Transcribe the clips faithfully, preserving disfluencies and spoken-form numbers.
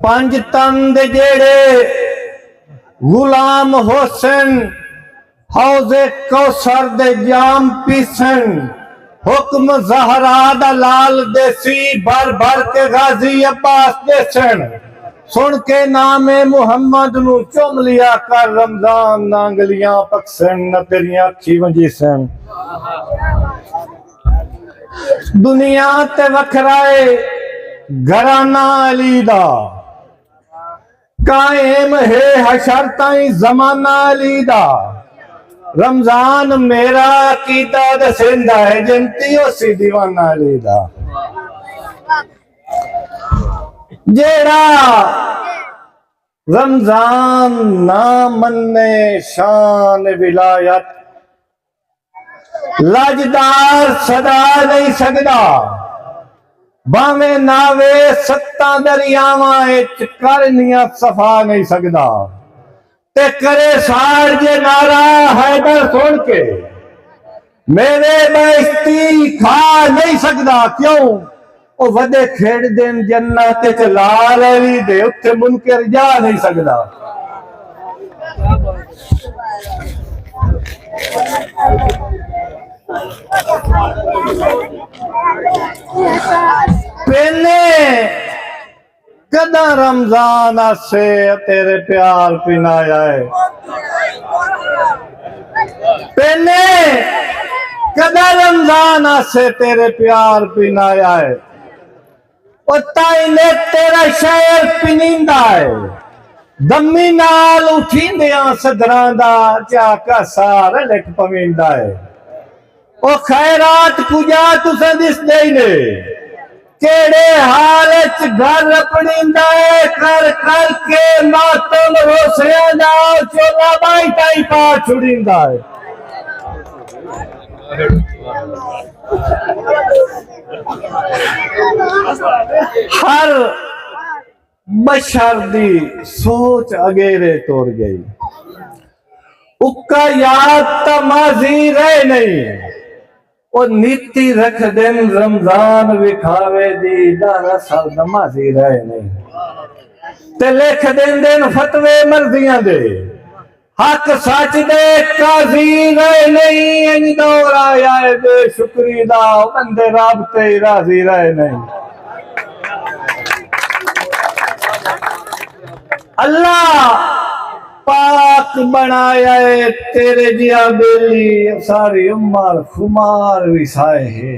پنج تن دے جیڑھے غلام ہوسن، حوض کوثر دے جام پیسن، حکم زہرا دا لال دیسی، بھر بھر کے غازی عباس دیسن۔ سن کے نام محمد نو چم لیا کر، رمضان نانگلیاں پکسن، نہ تیریاں اکھی ونجیسن۔ دنیا تے وکھرائے گھرانہ علی دا، قائم ہے حشر تائیں زمانہ علی دا۔ رمضان میرا عقیدہ ݙسیندا ہے، جنتی ہوسی دیوانہ علی دا۔ جیڑھا رمضان نہ منے شان ولایت، لجدار سدا نہیں سڳدا، بھانویں ناوے ستاں دریاواں اچ، کر نیت صفا نہیں سڳدا۔ تے کرے ساڑ جے نعرہ حیدر سݨ کے، میرے بہشتی کھا نہیں سڳدا۔ کیوں؟ او وݙے کھیݙدن جنت اچ لال علی دے، اتھے منکر جا نہیں سڳدا۔ پینے کݙاں رمضان آسے تیرے پیار پینایا ہے۔ پینے کݙاں رمضان آسے تیرے پیار پینایا ہے۔ او تائیں نے تیرا شعر پنیندا ہے۔ دمی نال اٹھیندیاں صدراں دا، چا کا سارا لک پویندا ہے۔ او خیرات کجا تساں ݙسدے ہی نے، کیڑھے حال اچ گھر اپڑیندا ہے، کر کر کے ماتم روسیاں دا، چولا ٻائی تائیں پا چھڑیندا ہے۔ ہر بشر دی سوچ اگیرے ٹر ڳئی۔ اکا یاد تاں ماضی رہ نئیں۔ او نیتی رکھدن رمضان وکھاوے دی، دانا سال نمازی رہ نئیں۔ تے لکھ ݙیندن فتوے مرضیاں دے، حق سچ دے قاضی رہ نئیں۔ انج دور آیا ہے بے شکری دا، بندے رب تے راضی رہ نئیں۔ اللہ پاک بݨایا ہے تیرے جیہا ٻیلی، ساری عمر خمار وسائے ہے۔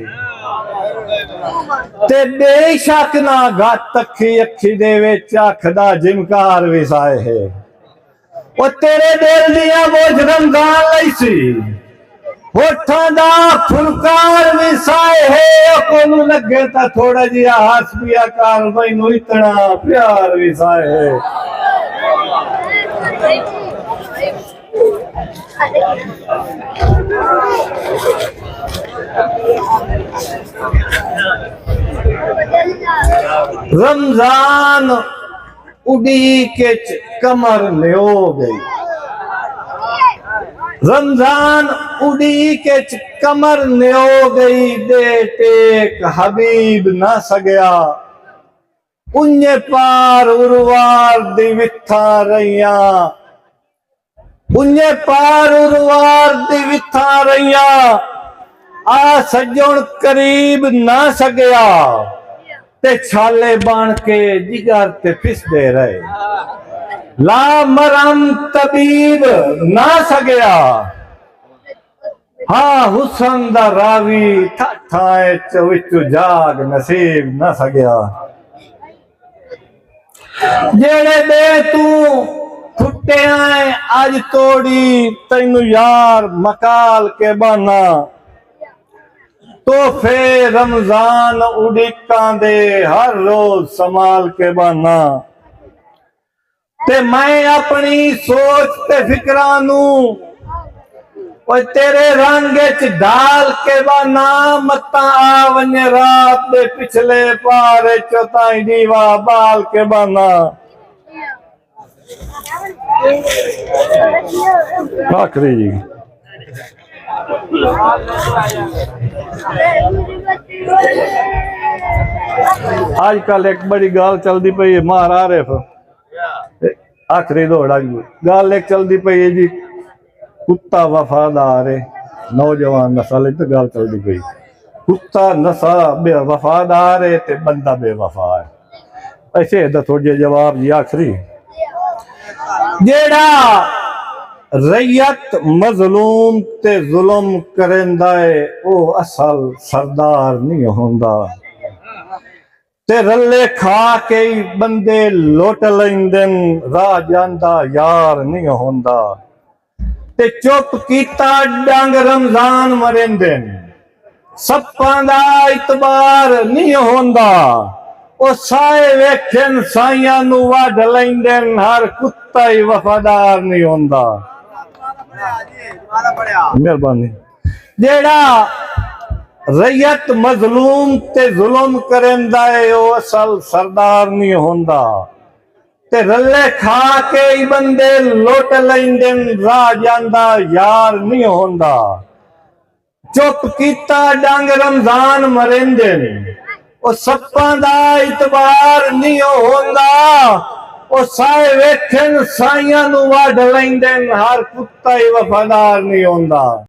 تے بے شک نہ گھت اکھی، اکھی دے وچ اکھ دا جھمکار وسائے ہے۔ او تیرے دل دیاں بجھ رمضان لئی سی، ہوٹھاں دا پھلکار وسائے ہے۔ او کونوں لڳے تاں تھوڑا جیہا ہس پیا کر، مینوں اتنا پیار وسائے ہے۔ رمضان اݙیک اچ قمر نیو ڳئی۔ رمضان اݙیک اچ قمر نیو ڳئی، ݙے ٹیک حبیب نہ سڳیا۔ اونجھے پار اروار دی وتھاں رہیاں، اونجھے پار اروار دی وتھاں رہیاں، آ سڄݨ قریب نہ سڳیا۔ تے چھالے بݨ کے جگر تے پھسدے رہے، لا مرم طبیب نہ سڳیا۔ ہاں حسن دا راوی ٹھاٹھاں اچ وچوں جاڳ نصیب نہ سڳیا۔ جیڑھے ݙینہہ توں پھٹیاں ایں اڄ توڑی، تینوں یار مکال کے ٻہنا۔ تحفے رمضان اݙیکاں دے ہر روز سنبھال کے ٻہنا۔ تے میں اپݨی سوچ تے فکراں نوں اوئے تیرے رنگ اچ ڈھال کے ٻہنا، متاں آ ونڄے رات دے پچھلے پار اچ، تائیں ݙیوا ٻال کے ٻہنا۔ آخری۔ اڄ کل ہک بڑی ڳالھ چلدی پئی ہے، ماہر عارف، آخری دوڑ اڄ ڳالھ ہک چلدی پئی ہے جی، کتا وفادار ہے۔ نوجوان نسل اچ تے ڳالھ چلدی پئی، کتا نسل بے وفادار ہے تے بندہ بے وفا ہے۔ ایسے دا تھوڑا جیہا جواب جی آخری، جیڑھا رعیت مظلوم تے ظلم کریندا ہے، او اصل سردار نہیں ہوندا۔ تے رلے کھا کے ہی بندے لٹ لیندن، راہ جاندا یار نہیں ہوندا۔ تے چپ کیتا ڈنگ رمضان مریندن، سپاں دا اعتبار نہیں ہوندا۔ او سائے ویکھن سائیاں نو وڈھ لیندن، ہر کتا ہی وفادار نہیں ہوندا۔ مہربانی۔ جیڑھا رعیت مظلوم تے ظلم کریندا ہے، او اصل سردار نہیں ہوندا۔ تے رلے کھا کے ہی بندے لٹ لیندن، راہ جاندا یار نہیں ہوندا۔ چپ کیتا ڈنگ رمضان مریندن، او سپاں دا اعتبار نہیں ہوندا۔ او سائے ویکھن سائیاں نو وڈھ لیندن، ہر کتا ہی وفادار نہیں ہوندا۔